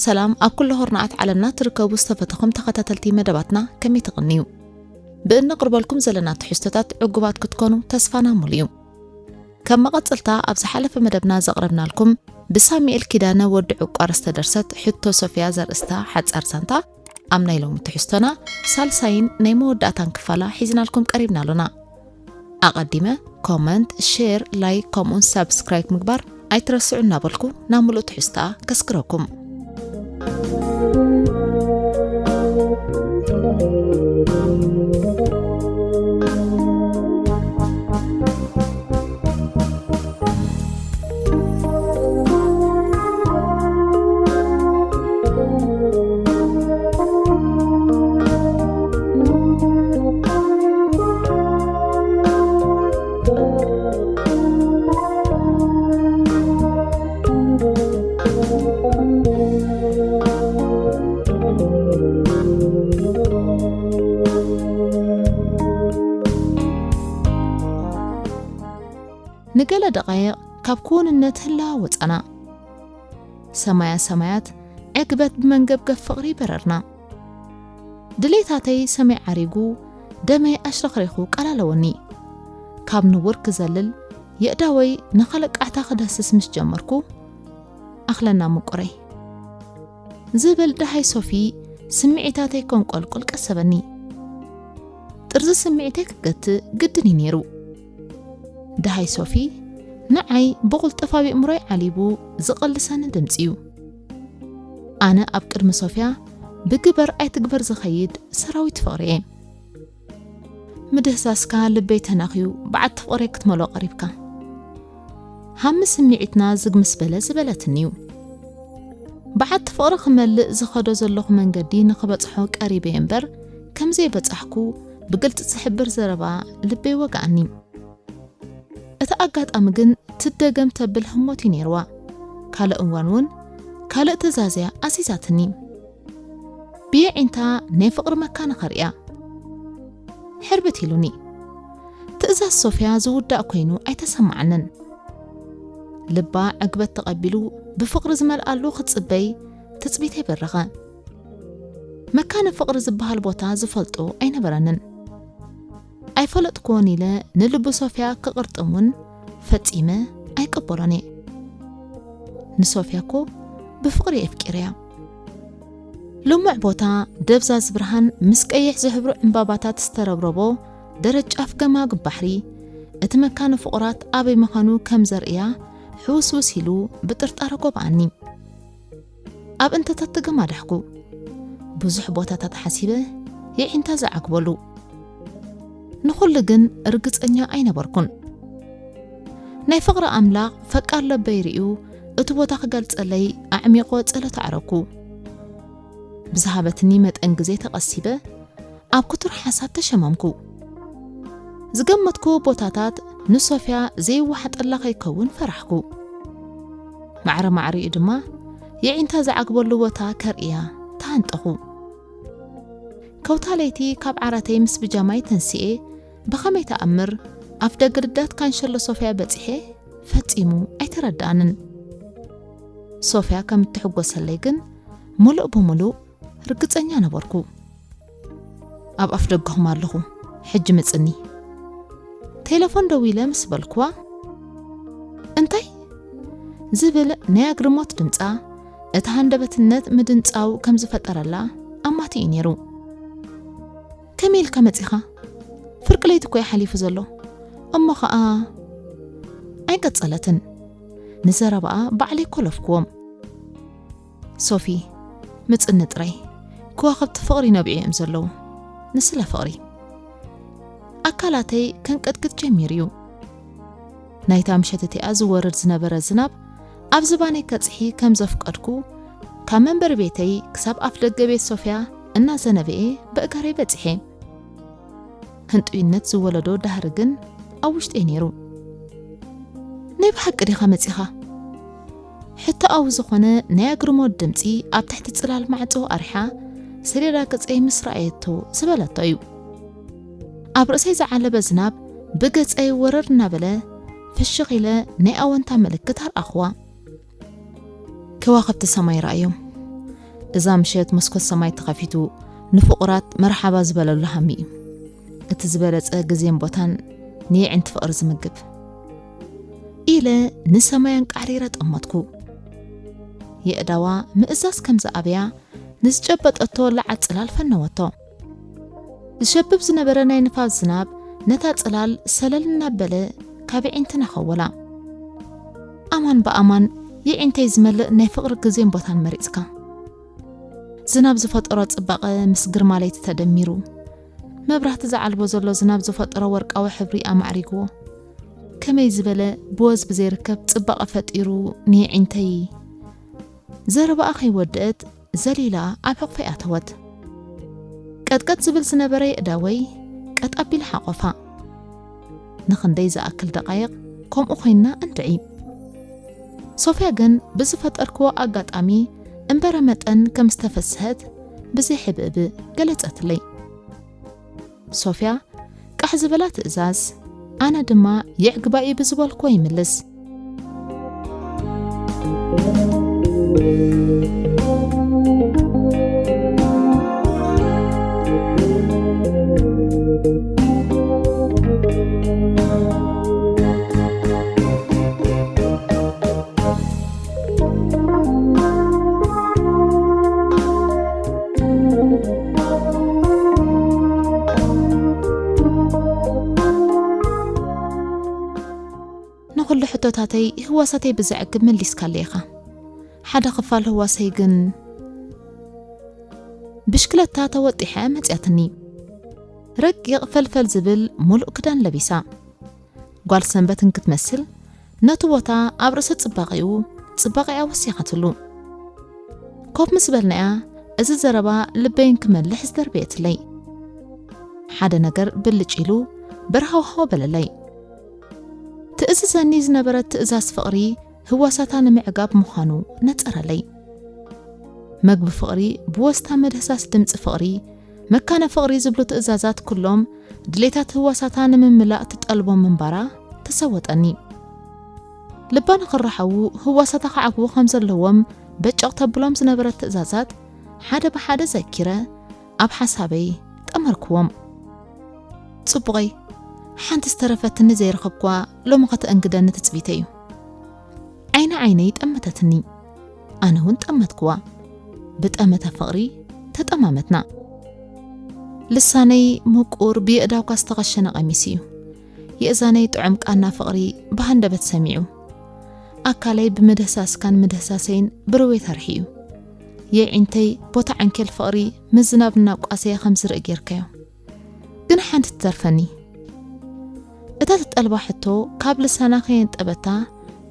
ሰላም ኣብ ኩሉ ኩርናዓት ዓለምና ትርከቡ ዝተፈተኹም ተኸታተልቲ መደባትና፣ ከመይ ትቕንዩ? ብእነቕርበልኩም ዘለና ትሕዝቶታት ዕጉባት ክትኮኑ ተስፋና ሙሉ እዩ። ከም መቐጸልታ ኣብ ዝሓለፈ መደብና ዘቕረብናልኩም ብሳሙኤል ኪዳነ ወዲ ዕቋር ዝተደርሰት ሕቶ ሶፍያ ዘርእስታ ሓጻር ዛንታ ኣብ ናይ ሎሚ ትሕዝቶና ሳልሳይን ናይ መወዳእታን ክፋላ ሒዝናልኩም ቀሪብና ኣሎና። ኣቐዲመ ኮመንት፣ ሼር፣ ላይክ ከምኡን ሳብስክራይብ ምግባር ኣይትረስዑ እናበልኩ ናብ ምሉእ ትሕዝታ ከስግረኩም። ንገለ ደቓይቕ ካብ ክውንነት ህላወ ወጻና። ሰማያ ሰማያት ዕግበት ብመንገብገብ ፍቕሪ በረርና። ድሌታተይ ሰማይ ዓሪጉ፣ ደመይ ኣሽረኽሪኹ ቀላለወኒ። ካብ ንቡር ክዘልል፣ የእዳወይ ንኻልእ ቃዕታ ክደስስ ምስ ጀመርኩ፣ ኣኽለና ምቁረይ። ዝብል ደሃይ ሶፊ ስምዒታተይ ከንቆልቁል ቀሰበኒ። ጥርዚ ስምዒተይ ክገትእ ግድን እዩ ነይሩ። ደሃይ ሶፊ ንዓይ ብቕልጡፍ ኣብ ኣእምሮይ ዓሊቡ ዝቐልሰኒ ድምጺ እዩ። ኣነ ኣብ ቅድሚ ሶፍያ ብግበር ኣይትግበር ዝኸይድ ሰራዊት ፍቕሪ እየ። ምድህሳስካ ልበይ ተናኽዩ በዓቲ ፍቕረይ ክትመልኦ ቀሪብካ። ሃሚ ስምዒትና ዝግ ምስ በለ ዝበለትኒ እዩ። በዓቲ ፍቕሪ ክመልእ ዝኸዶ ዘለኹ መንገዲ ንኽበጽሖ ቀሪበ እየ እምበር፣ ከም ዘይበጻሕኩ ብግልጺ ዝሕብር ዘረባ ልበይ ወግኣኒ። እቲ ኣጋጣሚ ግን ትደገም ተብል ህሞት እዩ ነይርዋ። ካልእ እዋን እውን ካልእ ትእዛዝ እያ ኣዚዛትኒ። ብየዒንታ ናይ ፍቕሪ መካነ ኸርእያ። ሕርብት ኢሉኒ። ትእዛዝ ሶፍያ ዝውዳእ ኮይኑ ኣይተሰማዓንን። ልባ ዕግበት ተቐቢሉ ብፍቕሪ ዝመልኣሉ ክትጽበይ ትጽቢተይ በረኸ። መካነ ፍቕሪ ዝበሃል ቦታ ዝፈልጦ ኣይነበረንን። ኣይፈለጥኩዎን ኢለ ንልቢ ሶፍያ ክቕርጥም እውን ፈጺመ ኣይቅበሎን እየ። ንሶፍያ እኮ ብፍቕሪ የፍቂረያ። ልሙዕ ቦታ ደብዛዝ ብርሃን ምስ ቀይሕ ዝሕብሩ ዕምባባታት ዝተረብረቦ ደረት ጫፍ ገማግብ ባሕሪ፣ እቲ መካነ ፍቑራት ኣበይ ምዃኑ ከም ዘርእያ ሕውስውስ ኢሉ ብጥርጣረ ጎብኣኒ። ኣብ እንተታት ተገማዳሕኩ። ብዙሕ ቦታታት ሓሲበ የዒንታ ዝዓግበሉ። ንኹሉ ግን ርግጸኛ ኣይነበርኩን። ናይ ፍቕሪ ኣምላኽ ፈቃር ለበይ ርእዩ እቲ ቦታ ክገልጸለይ ኣዕሚቖ ጸሎት ኣዕረግኩ። ብዝሃበትኒ መጠን ግዜ ተቐሲበ ኣብ ክቱር ሓሳብ ተሸመምኩ። ዝገመትኩ ቦታታት ንሶፍያ ዘይወሓጠላ ከይከውን ፈራሕኩ። ማዕረ ማዕሪኡ ድማ የዒንታ ዝዓግበሉ ቦታ ከርእያ ተሃንጠኹ። ከውታ ለይቲ ካብ ዓራተይ ምስ ብጃማይ ተንሲኤ ብኸመይ ተኣምር ኣፍ ደገ ልዳት ካንሸሎ ሶፍያ በጺሐ ፈጺሙ ኣይተረድኣንን። ሶፍያ ከም እትሕጎሰለይ ግን ምሉእ ብምሉእ ርግጸኛ ነበርኩ። ኣብ ኣፍ ደገኹም ኣለኹ፣ ሕጂ ምጽኒ። ቴለፎን ደዊለ ምስ በልኩዋ፣ እንታይ? ዝብል ናይ ኣግርሞት ድምጻ፣ እቲ ሃንደበትነት ምድንጻው ከም ዝፈጠረላ ኣማቲኡ ነይሩ። ከመይ ኢልካ መጺኻ? ፍርቂ ለይቲ እኮ እዩ ሓሊፉ ዘሎ። እሞ ኸኣ ኣይቀጸለትን። ንዘረባኣ ባዕለይ ኮለፍኩዎም። ሶፊ፣ ምጽኒ ጥራይ። ከዋኽብቲ ፍቕሪ ነቢዑ እዮም ዘለዉ። ንስለ ፍቕሪ። ኣካላተይ ከንቀጥቅጥ ጀሚሩ እዩ። ናይታ ምሸት እቲኣ ዝወርድ ዝነበረ ዝናብ ኣብ ዝባነይ ከጽሒ ከም ዘፍቀድኩ፣ ካብ መንበሪ ቤተይ ክሳብ ኣፍ ደገ ቤት ሶፍያ እናዘነበ እየ ብእገረይ በጺሐ። ህንጡይነት ዝወለዶ ዳህሪ ግን ኣብ ውሽጠይ ነይሩ። ናይ ብሓቂ ዲኻ መጺኻ? ሕቶኣዊ ዝኾነ ናይ ኣግርሞት ድምጺ ኣብ ትሕቲ ጽላል ማዕጾ ኣርሓ ሰሌዳ ገጸይ ምስ ረኣየቶ ዝበለቶ እዩ። ኣብ ርእሰይ ዝዓለበ ዝናብ ብገጸይ ወረር እናበለ ፍሽኽ ኢለ ናይ ኣወንታ ምልክት ኣርኣኽዋ። ከዋኽብቲ ሰማይ ረኣዮም። እዛ ምሸት መስኮት ሰማይ ተኸፊቱ ንፍቑራት መርሓባ ዝበለሉ ሃሚ እዩ። እቲ ዝበለጸ ግዜን ቦታን ንየዒንቲ ፍቕሪ ዝምግብ። ኢለ ንሰማይ ኣንቃዕሪረ ጠመትኩ። የእዳዋ ምእዛዝ ከም ዝኣበያ ንዝጨበጠቶ ለዓል ጽላል ፈነወቶ። ዝሸብብ ዝነበረ ናይ ንፋስ ዝናብ ነታ ጽላል ሰለል እናበለ ካብ የዒንትና ከወላ። ኣማን ብኣማን የዒንተይ ዝመልእ ናይ ፍቕሪ ግዜን ቦታን መሪጽካ። ዝናብ ዝፈጠሮ ጽባቐ ምስ ግርማ ለይቲ ተደሚሩ፣ መብራህቲ ዝዓልቦ ዘሎ ዝናብ ዝፈጠሮ ወርቃዊ ሕብሪ ኣማዕሪግዎ። ከመይ ዝበለ ብወዝ ብዘይርከብ ጽባቐ ፈጢሩ ንየዒንተይ። ዘረባኣ ከይወደአት ዘሊላ ኣብ ሕቕፈይ ኣተወት። ቀጥቀጥ ዝብል ዝነበረ የእዳወይ ቀጥ ኣቢለ ሓቖፋ። ንኽንደይ ዝኣክል ደቓይቕ ከምኡ ኮይንና እንድዒ። ሶፍያ ግን ብዝፈጠርክዎ ኣጋጣሚ እምበረ መጠን ከም ዝተፈስሐት ብዘይ ሕብእብእ ገለጸትለይ። ሶፍያ ቃሕ ዝበላ ትእዛዝ፣ ኣነ ድማ የዕግባኢ ብዝበልክዎ ይምልስ። ንኹሉ ሕቶታተይ ህዋሳተይ ብዘዕግብ መሊስካለይ ኢኻ። ሓደ ክፋል ህዋሰይ ግን ብሽክለታ ተወጢሐ መጽያትኒ። ረቂቕ ፈልፈል ዝብል ሙሉእ ክዳን ለቢሳ። ጓል ሰንበት እንክትመስል ነቲ ቦታ ኣብ ርእሲ ጽባቐኡ ጽባቐኣ ወሲኻትሉ። ኮፍ ምስ በልናያ እዚ ዘረባ ልበይ እንክመልሕ ዝደርበየትለይ። ሓደ ነገር ብልጭ ኢሉ በርሃውሃው በለለይ። ትእዝዘኒ ዝነበረት ትእዛዝ ፍቕሪ ህዋሳታ ንምዕጋብ ምዃኑ ነጸረለይ። መግቢ ፍቕሪ ብወስታ መድህሳስ ድምጺ ፍቕሪ፣ መካነ ፍቕሪ ዝብሉ ትእዛዛት ኩሎም ድሌታት ህዋሳታ ንምምላእ ትጠልቦም ምንባራ ተሰወጠኒ። ልባ ንኽረሓዉ ህዋሳታ ክዓግቡ ከም ዘለዎም በጨቕ ተብሎም ዝነበረት ትእዛዛት ሓደ ብሓደ ዘኪረ ኣብ ሓሳበይ ጠመርክዎም። ጽቡቐይ፣ ሓንቲ ዝተረፈትኒ ዘይረኸብኩዋ ሎሚ ከተእንግደኒ ትጽቢተይ እዩ። ዓይኒ ዓይነይ ጠመተትኒ። ኣነ እውን ጠመትክዋ። ብጠመተ ፍቕሪ ተጠማመትና። ልሳነይ ምቁር ብየእዳውካ ዝተኸሸነ ቀሚስ እዩ። የእዛነይ ጥዑም ቃና ፍቕሪ ብሃንደበት ሰሚዑ። ኣካለይ ብምድህሳስካን ምድህሳሰይን ብርዌት ኣርሒዩ። የዒንተይ ቦታ ዓንኬል ፍቕሪ ምዝናብ እናቋሰየ ከም ዝርኢ ጌርካዮ። ግን ሓንቲ ትተርፈኒ። እታ ትጠልባ ሕቶ ካብ ልሳና ከየንጠበታ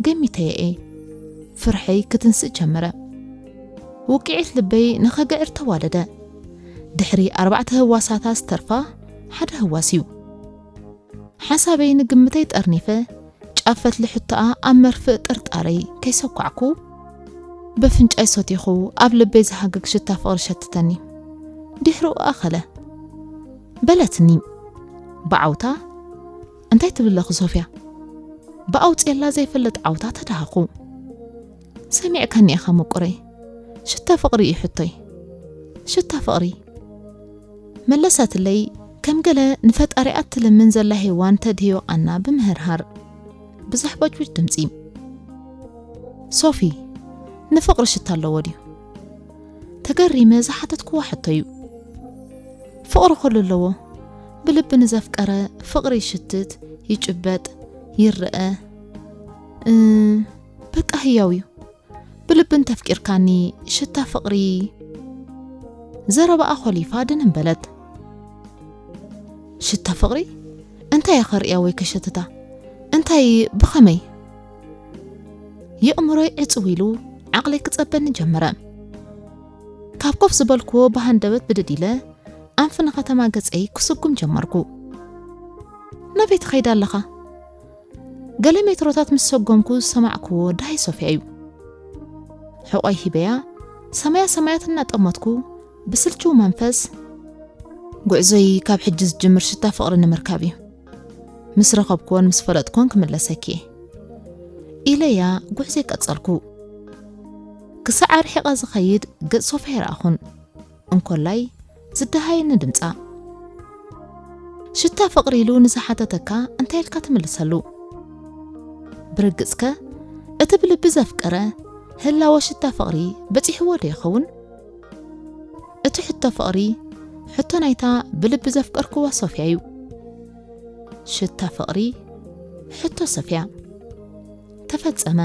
ገሚተየ እየ። ፍርሐይ ክትንስእ ጀመረ። ውቅዒት ልበይ ንኸግዕር ተዋደደ። ድሕሪ ኣርባዕተ ህዋሳታ ዝተርፋ ሓደ ህዋስ እዩ። ሓሳበይ ንግምተይ ጠርኒፈ፣ ጫፍ ፈትሊ ሕቶኣ ኣብ መርፍእ ጥርጣረይ ከይሰኳዕኩ፣ በፍንጫይ ሰቲኹ ኣብ ልበይ ዝሃግግ ሽታ ፍቕሪ ሸትተኒ። ድሕሪኡ ኣኸለ። በለትኒ ብዓውታ። እንታይ ትብለኺ ሶፍያ? ብኣውፅየላ ዘይፈልጥ ዓውታ ተደሃኹ። ሰሚዕካኒ ኢኻ ምቁረይ። ሽታ ፍቕሪ እዩ ሕቶይ። ሽታ ፍቕሪ። መለሰትለይ ከም ገለ ንፈጣሪኣ ትልምን ዘላ ሄዋን ተድህዮ ቃና ብምህርሃር ብዘሕበጭብጭ ድምፂ። ሶፊ፣ ንፍቕሪ ሽታ ኣለዎ ድዩ? ተገሪመ ዝሓተትክዋ ሕቶ እዩ። ፍቕሪ ኩሉ ኣለዎ። ብልቢ ንዘፍቀረ ፍቕሪ ይሽትት፣ ይጭበጥ፣ ይረአ። እ፣ በቃ ህያው እዩ። ብልቢ እንተፍቂርካኒ ሽታ ፍቕሪ። ዘረባኣ ኮሊፋ ድንን በለት። ሽታ ፍቕሪ? እንታይ እየ ከርእያ ወይ ከሸትታ? እንታይ ብኸመይ? የእምሮይ ዕጽው ኢሉ ዓቕለይ ክጸበኒ ጀመረ። ካብ ኮፍ ዝበልክዎ ብሃንደበት ብድድ ኢለ ኣንፊ ንኸተማ ገጸይ ክስጉም ጀመርኩ። ናበይ ትኸይድ ኣለኻ? ገለ ሜትሮታት ምስ ሰጎምኩ ዝሰማዕክዎ ዳሃይ ሶፍያ እዩ። ሕቖይ ሂበያ ሰማያ ሰማያት እናጠመትኩ ብስልችው መንፈስ፣ ጉዕዞይ ካብ ሕጂ ዝጅምር ሽታ ፍቕሪ ንምርካብ እዩ። ምስ ረኸብክዎን ምስ ፈለጥክዎን ክምለሰኪ እየ ኢለያ ጉዕዞይ ቀጸልኩ። ክሳዕ ኣርሒቐ ዝኸይድ ገጽ ሶፍያ ይረኣኹን። እንኮላይ ዝደሃየኒ ድምጻ። ሽታ ፍቕሪ ኢሉ ንዝሓተተካ እንታይ ኢልካ ትምልሰሉ? ብርግጽከ እቲ ብልቢ ዘፍቀረ ህላወ ሽታ ፍቕሪ በጺሕዎ ዶ ይኸውን? እቲ ሕቶ ፍቕሪ ሕቶ ናይታ ብልቢ ዘፍቀርክዋ ሶፍያ እዩ። ሽታ ፍቕሪ ሕቶ ሶፍያ። ተፈጸመ።